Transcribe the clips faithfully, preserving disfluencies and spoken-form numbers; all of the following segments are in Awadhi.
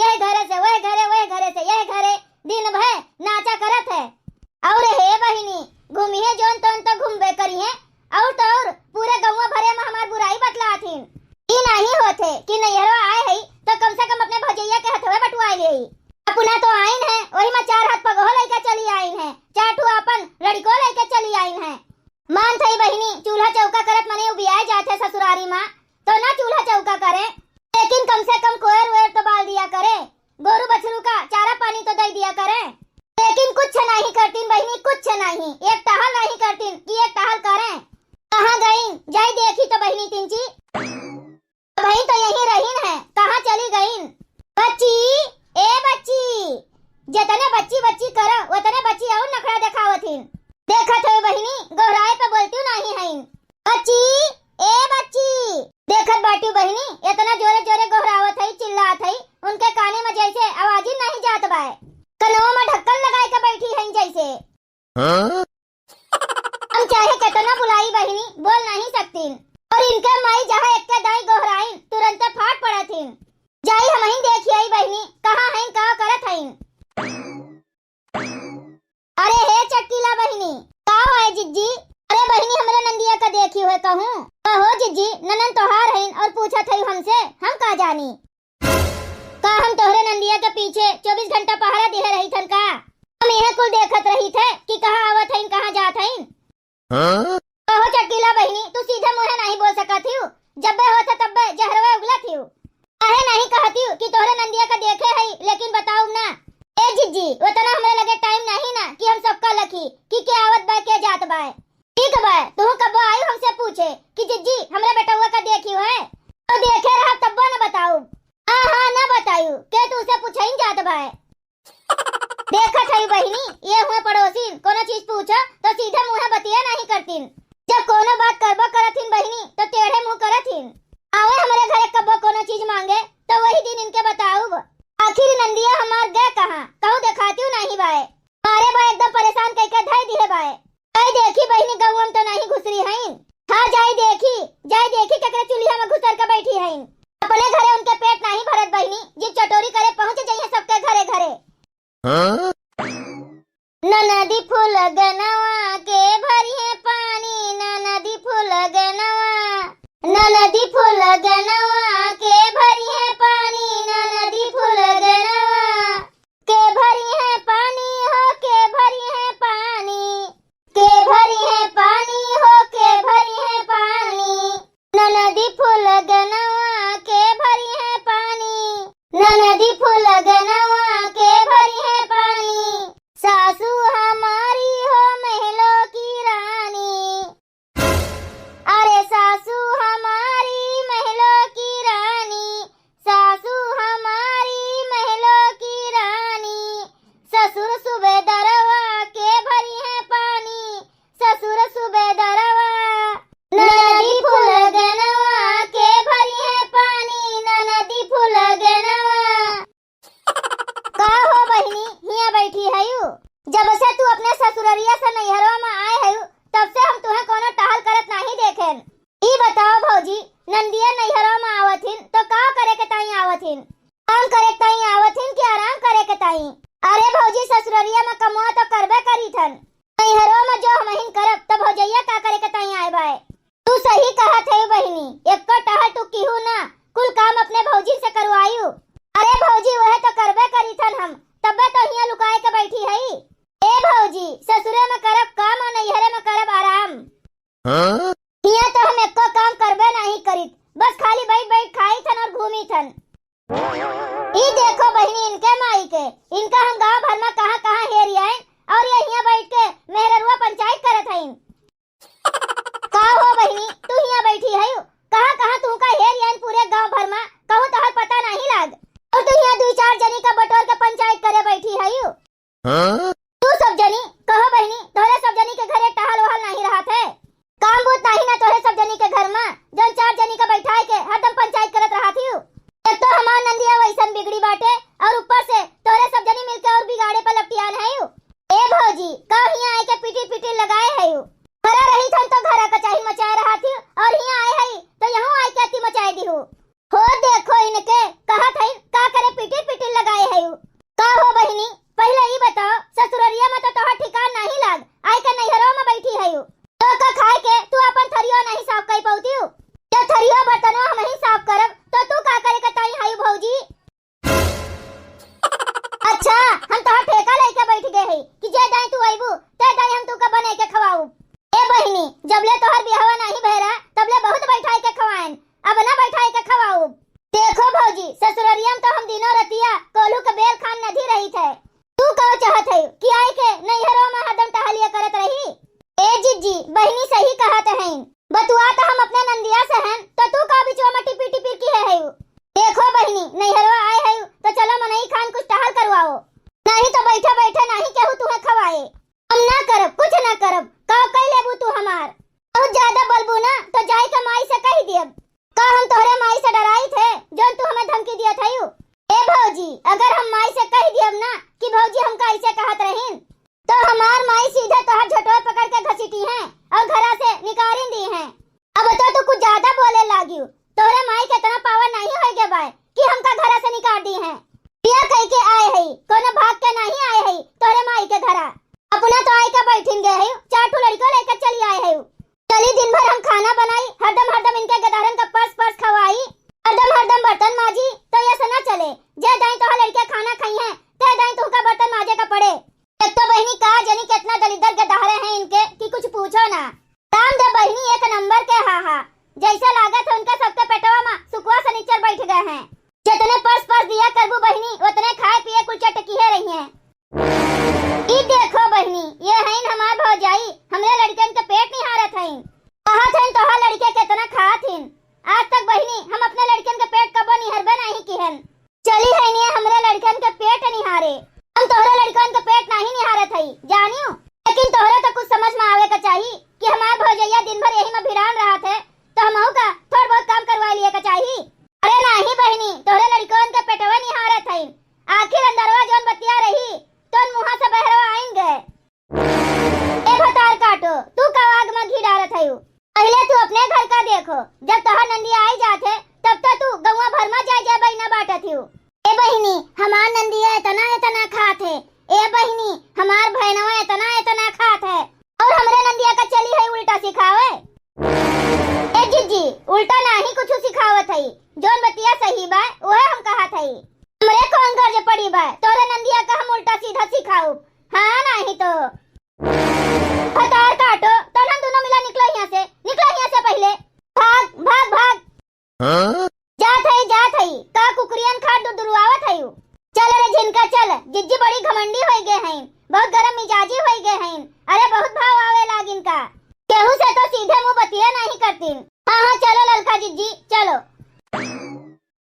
यह घरे से वह घरे, वह घरे से यह घरे, दिन भर नाचा करत है। और हे बहिनी, घूमिहे जौन तौन तो घूमबे करिहे, और तो और पूरे गौवा भरे में हमार बुराई बतलाथिन। ई नाहीं होत है कि नैहरो आए है तो कम से कम अपने भौजैया के हथवे बटुआए लेई। अपना तो आइन है, वही में चार हाथ पगहो लइके चली आइन है, चार ठो आपन लड़िको लइके चली आइन है। मानत हई बहिनी, चूल्हा चौका करत मने उबियाए जात है ससुरारी मा, तो ना चूल्हा चौका करे, लेकिन कम से कम कोयर वोयर तो बाल दिया करे, गोरू बछरू का चारा पानी तो दे दिया करे। लेकिन कुछ नाहीं करतीन बहिनी, कुछ नाहीं, एक टहल नाहीं करतीन कि एक टहल करे। कहाँ गईन? जाई देखी तो बहिनी तिनची। अबहीं तो यहीं रहीन है, कहाँ चली गईन? बच्ची, ए बच्ची, जतने बच्ची बच्ची करा, ओतने बच्ची और नखड़ा देखावत हिन। देखत है बहिनी, गोहराए पे बोलती नाहीं हईन। बच्ची, ए बच्ची, देखत बाटी बहिनी, इतना जोरे जोरे गोहरावत है, चिल्लात है, उनके काने में जैसे आवाज ही नाहीं जात बाय, कनवा में ढक्कन लगाए के बैठी है जैसे। हाँ? हम चाहे केतना बुलाई बहिनी, बोल नाहीं सकतीन। और इनके माई जहाँ एक्के दाई गोहराइन, तुरंते फाट पड़त हिन। जाई हमहीं देखी आई बहिनी, कहाँ हईन, का करत हईन। अरे हे चटकीला बहिनी, का आए जिज्जी? अरे बहिनी, हमरे नंदिया का देखी हुए कहूँ। कहो जिज्जी, ननन तोहार हईन और पूछत हई हमसे, हम का जानी। का हम तोहरे नंदिया के पीछे चउबीस घंटा पहरा दिहे रही थन का? हम यह कुल देखत रही थे कि कहाँ आवत हईन, कहाँ जात हईन। हाँ? कहो चटकीला बहिनी, तू सीधे मुँहे नाहीं बोल सकत हिउ, जब्बे होत है तब्बे जहरवे उगलत हिउ। काहे नाहीं कहत हिउ कि तोहरे नंदिया का देखे हई, लेकिन बताउब ना। ए जिज्जी, उतना हमरे लगे टाइम नाहीं ना कि हम सबका लखी कि के आवत बाय, के जात बाय। ठीक बा, तुहू कब्बो आयु हमसे पूछे कि जिज्जी, हमरे बेटउआ का देखियो है? तो देखे रहब तब्बो न बताउब। हाँ, हाँ, न बतायु, के तुहसे पूछइन जात बाय। देखत हई बहिनी, ये हुए पड़ोसिन, कोनो चीज पूछो तो सीधे मुँहे बतिया नाहीं करतीन। जब कोनो बात करबो करथिन बहिनी, तो टेढ़े मुँह करथिन। आवे हमरे घरे कब्बो कोनो चीज माँगे, तो वही दिन इनके बताउब। आखिर नंदिया हमार गए कहाँ, कहूँ देखातिउ नाहीं बाय। मारे बा एकदम परेशान कइके धइ दिहे बाय। जाई देखी बहिनी, गउवा में तो नाहीं घुसरी हईन। हाँ, जाई देखी, जाई देखी केकरे चुलिया में घुसर के बैठी हईन। अपने घरे उनके पेट नाहीं भरत बहिनी, जीभ चटोरी करे पहुँच जइहे सबके घरे घरे। हाँ? ननदी फुलगनवा के भरिहे पानी, ननदी फुलगनवा। ननदी फुलगनवा के भरिहे पानी, ननदी फुलगनवा। के भरिहे पानी हो, के भरिहे पानी, के भरिहे पानी हो, के भरिहे पानी। ननदी फुलगनवा के भरिहे पानी, ननदी फुलगनवा के भरिहे पानी। सासू हमारी हो महलों की रानी, अरे सासू हमारी महलों की रानी, सासू हमारी महलों की रानी, ससुर सुबेदरवा के भरिहे पानी, ससुर सुबेदरवा। ननदी फुलगनवा के भरिहे पानी, ननदी फुलगनवा। का हो बहिनी, हियाँ बैठी हयू? जब से तू अपने ससुररिया से नैहरवा में आए हयू, तब से हम तुहे कोनो टहल करत नाहीं देखेन। ई बताओ भौजी, नंदिया नैहरवा में आवत हिन, तो का करे के ताईं आवत हिन? काम करे के ताईं आवत हिन कि आराम करे के ताईं? अरे भौजी, ससुररिया में कमवा तो करबे करी थन। नैहरवा में जो हमहिन करब, तो भौजैया का करे के ताईं आए बाए? तू सही कहत है बहिनी, एक्को टहल तू किहू ना, कुल काम अपने भौजी से करवायू। अरे भौजी, वह तो करबे करी थन हम, तब्बे तो हियाँ लुकाए के बैठी हई। ए भौजी, ससुरे में करब काम और नैहरे में करब आराम। हाँ? हियाँ तो हम एक्को काम करबे नाहीं करित, बस खाली बैठ बैठ खाई थन और घूमी थन। ई देखो बहिनी इनके माई के, इनका हम गाँव भर में कहाँ कहाँ हेरि आएन और ये हियाँ बैठ के मेहररुआ पंचायत करत हईन। का हो बहिनी, तू हियाँ बैठी हयू? कहाँ कहाँ तुहका हेरि आएन पूरे गाँव भर में, कहूँ तोहर पता नाहीं लाग। और तू हियाँ दुई चार जनी का बटोर के पंचायत करे बैठी हयू। हाँ? तू सब जनी, कहो बहिनी, तोहरे सब जनी के घरे टहल वहल नाहीं रहत है? काम बूत नाहीं ना तोहरे सब जनी के घर में, जौन चार जनी का बैठाए के हरदम पंचायत करत रहत हियू? एक तो हमार नंदिया वैसन बिगड़ी बाटे, और ऊपर से तोहरे सब जनी मिलके और बिगाड़े पर लपटियान हयू। ए भौजी, का हियाँ आए के पिटिर पिटिर लगाए हयू? घरा रही थन तो घरा का चाही मचाए रहत हियू, और हियाँ आए हई तो यहूँ आए के अति मचाए दिहू। हो देखो इनके, कहत हई का करे पिटिर पिटिर बतुआ तो हम अपने नंदिया से हन, तो तू का बिचवा में टिपिर टिपिर किहे हयू? देखो बहिनी, नैहरवा आए हयू, तो चलो मनई खान कुछ टहल करवाओ, नहीं तो बैठे बैठे नहीं केहू तुहे खवाए। हम ना करब, कुछ ना करब, का कई लेबू तू हमार? बहुत ज्यादा बोलबू ना तो जाई के माई से कह दियब। का हम तोहरे माई से डराई थे, जौन तू हमें धमकी दियत हयू? ए भौजी, अगर हम माई से कह दियब ना कि भौजी हमका ऐसे कहत रहीन, तो हमार माई सीधे तोहर झोटवा पकड़ के घसीटी हैं और घरा से निकारिन दी हैं। अब तो तू कुछ ज्यादा बोले लागियो। तोहरे माई के इतना पावर नहीं होई गे बाय कि हमका घरा से निकाल दी हैं। बिया कह के आए हई, कोनो भाग के नहीं आए हई तोहरे माई के घरा। अपना तो आए के बैठिन गए हई, चार ठो लड़िको लेके चली आए हई। चली दिन भर हम खाना बनाई, हरदम हरदम इनके गदहरन का परस परस खवाई, हरदम हरदम बर्तन माजी, तो ये से ना चले। जे दाई तोहर लड़िके खाना खाई हैं, ते दाई तुहका बर्तन माजे का पड़े। एक तो बहिनी का जनी कितना दलिद्दर गदहरे हैं इनके कि कुछ पूछो ना। राम दे बहिनी एक नंबर के हा हा, जैसे लागत है उनके सबके पेटवा में सुखवा सनिचर बैठ गए हैं। जितने परस परस दिया करबू बहिनी, उतने खाए पिए कुल चटकिहे रही हैं। ई देखो बहिनी, ये हईन हमार भौजाई, हमरे लड़कन के पेट निहारत हईन। कहत हईन तोहार लड़के कितना खात हईन। आज तक बहिनी हम अपने लड़कन के पेट कबो निहरबे नहीं किहन। चली हईन ये हमरे लड़कन के पेट निहारे। हम तोहरे लड़कन के पेट नहीं निहारत हई, जानियो। लेकिन तोहरे तो कुछ समझ में आवे के चाही कि हमार भौजैया दिन भर यही में भिड़ान रहत है, तो हमहू का थोड़ बहुत काम करवा लिए के चाही। अरे नाही बहिनी, तोहरे लड़कन के पेटवे निहारत हईन। आखिर अंदरवा जौन बतिया रही, तौन मुँहा से बहरवा आइन गए। ए भतार काटो, तू का आग में घी डालत हयू? पहिले तू अपने घर का देखो, जब तोहार नंदिया आई जात है, तब तो तू गौवा भर में जाए जाए बहिना बाटत हयू। ए बहिनी, हमार नंदिया इतना इतना खात है। ए बहिनी, हमार भैनवा इतना इतना खात है। और हमरे नंदिया का चली है उल्टा सिखावे। ए जिज्जी, उल्टा नाही कुछ सिखावत हई, जौन बतिया सही बा, ओहे हम कहत हई। हमरे कौन गर्ज पड़ी बा, तोरे नंदिया का हम उल्टा सीधा सिखाऊ? हाँ, नाही तो। भतार काटो, तोहन दोनों मिला निकलो यहाँ से, निकलो यहाँ से पहिले। भाग, भाग, भाग। हाँ? जात हई, जात हई, का कुकुरियन खा दुदुरुआवत हई? चल रे झिनका चल, जिज्जी बड़ी घमंडी होई गए हैं, बहुत गरम मिजाजी होई गए हैं। अरे बहुत भाव आवे लाग इनका। केहू से तो सीधे मुंह बतिया नहीं करतीन। हाँ, हाँ, चलो ललका जिज्जी, चलो।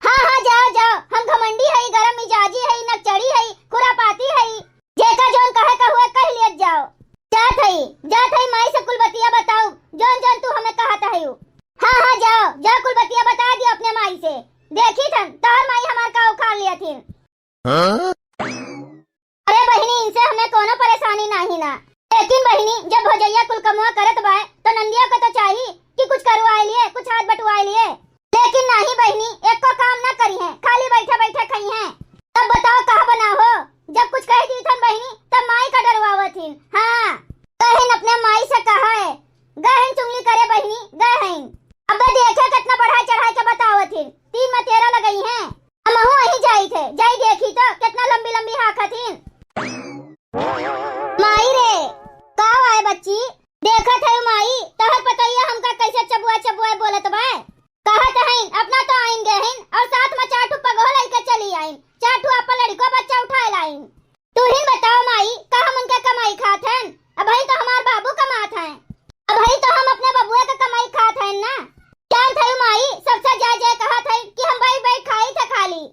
हाँ, हाँ, जाओ, जाओ, हम घमंडी हई, गरम मिजाजी हई, नकचड़ी हई, खुरापाती हई, जेका जौन कहे का हुए कह लियत जाओ। जात हई, जात हई, माई से कुल बतिया बताऊ, जौन जौन तू हमें कहत हयू। हाँ, हाँ, जाओ, जाओ, कुल बतिया बता दियो अपने माई से। देखी थन, तोहर माई हमार का उखाड़ लियत हिन। हाँ? अरे बहिनी, इनसे हमें कोनो परेशानी नाही ना। लेकिन बहिनी, जब भौजैया कुल कमवा करत बाय, तो नंदिया को तो चाही कि कुछ करवाए लिए, कुछ हाथ बटवाए लिए। लेकिन नाही बहिनी, एको काम ना करी हैं, खाली बैठे बैठे खाई हैं। तब बताओ, कहा बना हो? जब कुछ कह दी थन बहिनी, तब माई का डरवावत हिन। हाँ, गए हन अपने माई से कहा है, गए हन चुगली करे बहिनी, गए हन। अबे देखे कितना बढ़ाई चढ़ाई के बतावत हिन, तीन में तेरह लगई हैं। हमहू वहीं जाई थे, जाई देखी तो कितना लंबी लंबी हाँकत हिन। माई रे, का आए बच्ची? देखत है माई, तोहर पतोहिया हमका कैसे चबुआ चबुआ बोलत बा। कहत हईन, अपना तो आइन गए हईन और साथ में चार ठो पगहो लइके चली आइन, चार ठो आपन लड़िको बच्चा उठाए लाइन। तू ही बताओ माई, का हम उनका कमाई खात हन? अबहीं तो हमार बाबू कमात हैं, अबहीं तो हम अपने बबुआ के कमाई खात हन ना। जानत हई माई, सबसे जय जय कहत हई कि हम बैठ बैठ खाई थे खाली।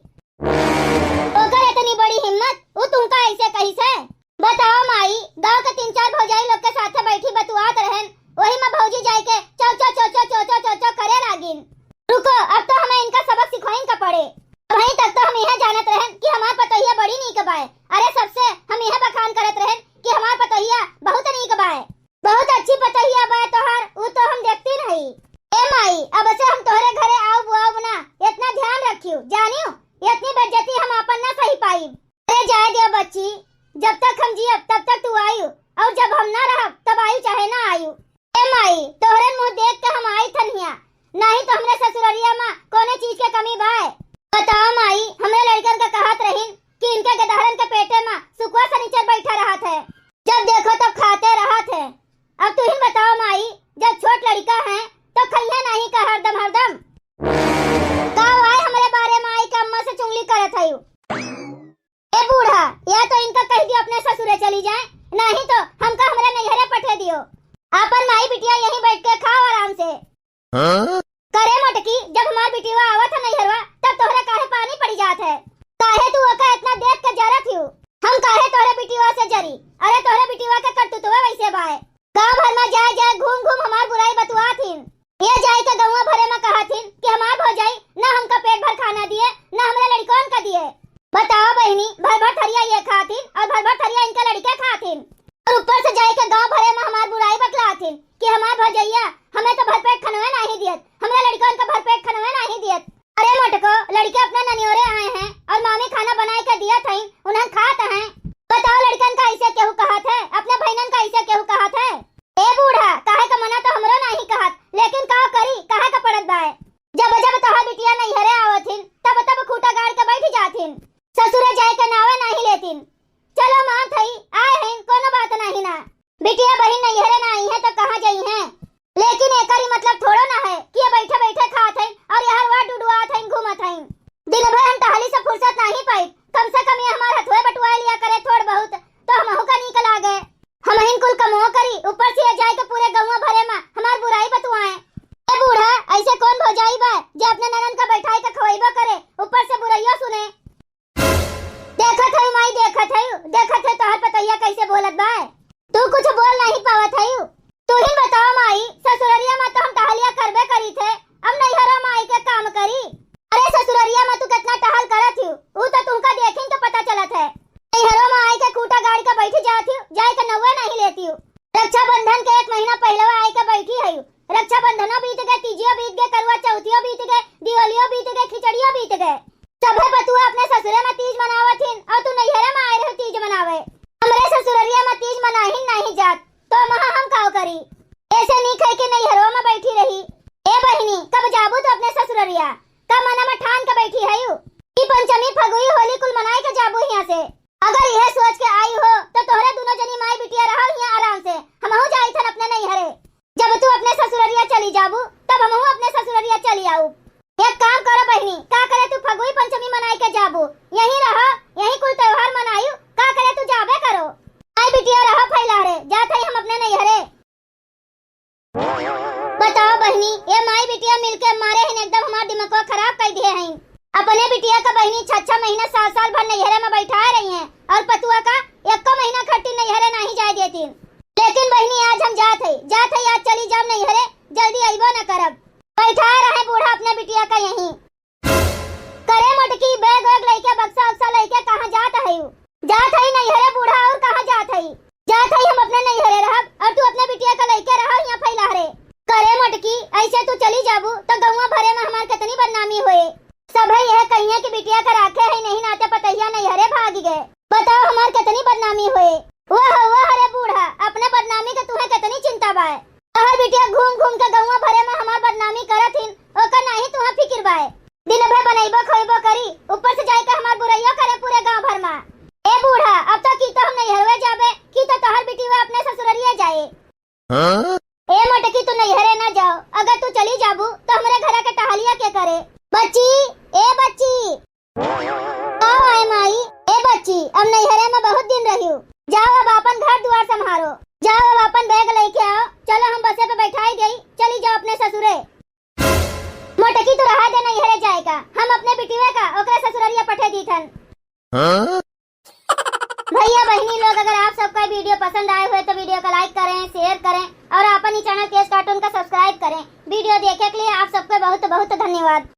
ओकर इतनी बड़ी हिम्मत, उ तुमका ऐसे कही से? बताओ माई, गांव के तीन चार भौजाई लोग के साथे बैठी बतुआत रहन, वही में भौजी जाए के चौ चौ चौ चौ चौ चौ चौ चौ करे लागिन। रुको, अब तो हमें इनका सबक सिखोइन का पड़े। अबहीं तक तो हम यह जानत रहन कि हमार पतोहिया बड़ी नीक बाय। अरे, सबसे हम यह बखान करत रहन कि हमार पतोहिया बहुत नीक बाय, बहुत अच्छी पतोहिया बाय तोहार, उ तो हम देखती नहीं। ए माई, अब से हम तोहरे घरे आउब आउब ना, इतना ध्यान रखियो, जानियो, इतनी बेइज्जती हम आपन ना सही पाइब। अरे जाए दियो बच्ची, जब तक हम जियब तब तक तू आयु, और जब हम ना रहब तब आयु चाहे ना आयु। ए माई, तोहरन मुंह देख के हम आई थन हिया, नहीं तो हमरे ससुररिया में कौने चीज के कमी बाय? बताओ माई, हमरे लड़कन के कहत रहिन कि इनके गदहरन के पेटे में सुखवा सनीचर बैठा रहत है, जब देखो तब खाते रहत है। अब तू ही बताओ माई, जब छोट लड़का है तो खइहे नहीं का हरदम हरदम? का आए हमरे बारे में आई के अम्मा से चुगली करत है? ए बूढ़ा, या तो इनका कह दियो अपने ससुरे चली जाए, नहीं तो हमका हमरे नैहरे पठे दियो। आपन माई बिटिया यहीं बैठ के खाओ आराम से, करे मोटकी, जब हमार बिटिया आवत है नैहरवा, तब तोहरे काहे पानी पड़ी जात है? काहे तू ओका इतना देख के जरत हियो? हम काहे तोहरे बिटिया से जरी? अरे तोहरे बिटिया के करतुतवा वैसे बाय। गाँव भर में जाए जाए घूम घूम हमार बुराई बतुआत हिन। ये जाए के गौवा भरे में कहत हिन कि हमार भौजाई ना हमका पेट भर खाना दिए, ना हमरे लड़िकन का दिए। बताओ बहिनी, भर भर थरिया ये खात हिन और भर भर थरिया इनके लड़िके खात हिन। और ऊपर से जाए के गाँव भरे में हमार बुराई बतलात हिन कि हमार भौजैया हमें तो भरपेट खनवे नाही दियत, हमरे लड़िकन का भरपेट खनवे नाही दियत। अरे मोटको, लड़िके अपने ननियोरे आए हैं और मामी खाना बनाए के दियत हईं, उन्हन खात हैं। बताओ लड़िकन का ऐसे केहू कहत है, अपने बहिनन का ऐसे केहू कहत है? ए बूढ़ा, कहे का मना तो हमरो नाही कहत, लेकिन का करी, कहे का पड़त बाय। जब जब तोहार बिटिया नैहरे आवत हिन, तब तब खूटा गाड़ के बैठ जात हिन, ससुरे जाए के नावे नाही लेतिन। चलो मानत हई, आए हईन, कोनो बात नाही ना। बिटिया बहिन नैहरे ना आई है तो कहाँ जाई हैं? लेकिन एकर ई मतलब थोड़ो ना है कि ये बैठे बैठे खात हईन और यहाँ वहाँ डुडुआत हईन, घूमत हईन। दिन भर हम टहली से फुर्सत नाही पाई, कम से कम ये हमार हथुए बटुआ लिया करे थोड़ बहुत, तो हमहू का नीक लागे। हमहिन कुल कमो करी, ऊपर से ये जाए के पूरे गौवा भरे में हमार बुराई बतुआए। ए बूढ़ा, ऐसे कौन भौजाई बा जे अपने ननन का बैठाई के खवैबो करे, ऊपर से बुराइयो सुने? देखत हई माई, देखत हई, देखत है तोहर पतैया कैसे बोलत बा। तू कुछ बोल नाही पावत हई। तू ही बताओ माई, ससुररिया में तो हम टहलिया करबे करी थे, अब नैहरो में आई के काम करी। अरे ससुररिया में तू कितना टहल करत हियो, ऊ तो तुमका देखिन तो पता चलत है। नैहरो में आई के खूटा गाड़ के बैठी जात हियो, जाए के नौवे नाही लेती हियो। रक्षाबंधन के एक महीना पहले आई के बैठी है। रक्षाबंधनो बीत गए, तीजियो बीत गए, करुआ चौथियो बीत गए, दिवालियो बीत गए, खिचड़ियो बीत गए। सभे पतुआ अपने ससुरे में तीज मनावत हिन और तू नैहरे में आए रहो तीज मनावे। हमरे ससुररिया में तीज मनाहिन नाही जात, तो महा हम काव करी? ऐसे नीक है कि नैहरो में बैठी रही। ए बहिनी, कब जाबू तू अपने ससुररिया? का मना में ठान के बैठी हयू? ई पंचमी, फगुई, होली कुल मनाए के जाबू हियां से। अगर यह सोच के आई हो, तो तोहरे दोनों जनी माई बिटिया रहो हियां आराम से, हमहू जाई थन अपने नैहरे। जब तू अपने ससुररिया चली जाबू, तब हमहू अपने ससुररिया चली आऊ। एक काम करो बहिनी, का करे तू फगुई पंचमी मनाए के जाबू, यहीं रहो, यहीं कुल त्योहार मनायू, का करे तू जाबे करो। माई बिटिया रहो फैला रे, जात हई हम अपने नैहरे। बताओ बहिनी, ये माई बिटिया मिलके मारे हिन, एकदम हमार दिमागवा खराब कर दिए हैं। अपने बिटिया का बहिनी छह छह महीना, साल साल भर नैहरे में बैठाए रही हैं और पतुआ का एको महीना खट्टी नैहरे नहीं जाए देती। लेकिन बहिनी आज हम जात है, जात है, आज चली जाओ नैहरे, जल्दी अइबो न करब। बैठाए रहे बूढ़ा अपने बिटिया का यहीं। करे मोटकी, बैग वैग लइके, बक्सा उक्सा लइके कहाँ जात हई? जात हई नैहरे बूढ़ा, और कहाँ जात हई? जात हई हम अपने नैहरे रहब, और तू अपने बिटिया का लइके रहो यहाँ फैला रे। करे मोटकी, ऐसे तू चली जाबू तो गौवा भरे में हमार कितनी बदनामी होए। सभे यह कहिए कि बिटिया का राखे है नहीं नाते पतैया नैहरे भाग गए। बताओ हमार कितनी बदनामी होए। वाह वाह रे बूढ़ा, अपने बदनामी के तुहे कितनी चिंता बाय। तोहर बिटिया घूम घूम के गौवा भरे में हमार बदनामी करत हिन, ओकर नाही तुहा फिकिर बाय। दिन भर बनइबो खइबो करी, ऊपर से जाए के हमार बुरइयो करे पूरे गांव भर में। ए बूढ़ा, अब तो की तो हम नैहरवे जाबे, की तो तोहर बिटिया अपने ससुररिये जाए। हाँ? ए मोटकी, तू नैहरे ना जाओ, अगर तू चली जाबू तो हमरे घरा के टहलिया के करे। बच्ची, ए बच्ची। का आए माई? ए बच्ची, अब नैहरे में बहुत दिन रहियो, जाओ अब आपन घर दुआर संभारो, जाओ अब आपन बैग लेके आओ, चलो हम बसे पे बैठाई देई, चली जाओ अपने ससुरे। मोटकी, तू रहा दे नैहरे जाए का, हम अपने बिटिया का ओकरे ससुररिया पठे दीथन। हाँ? भैया बहिनी लोग, अगर आप सबका वीडियो पसंद आए हुए तो वीडियो का लाइक करें, शेयर करें और आपन ई चैनल केस कार्टून का सब्सक्राइब करें। वीडियो देखे के लिए आप सबको बहुत बहुत धन्यवाद।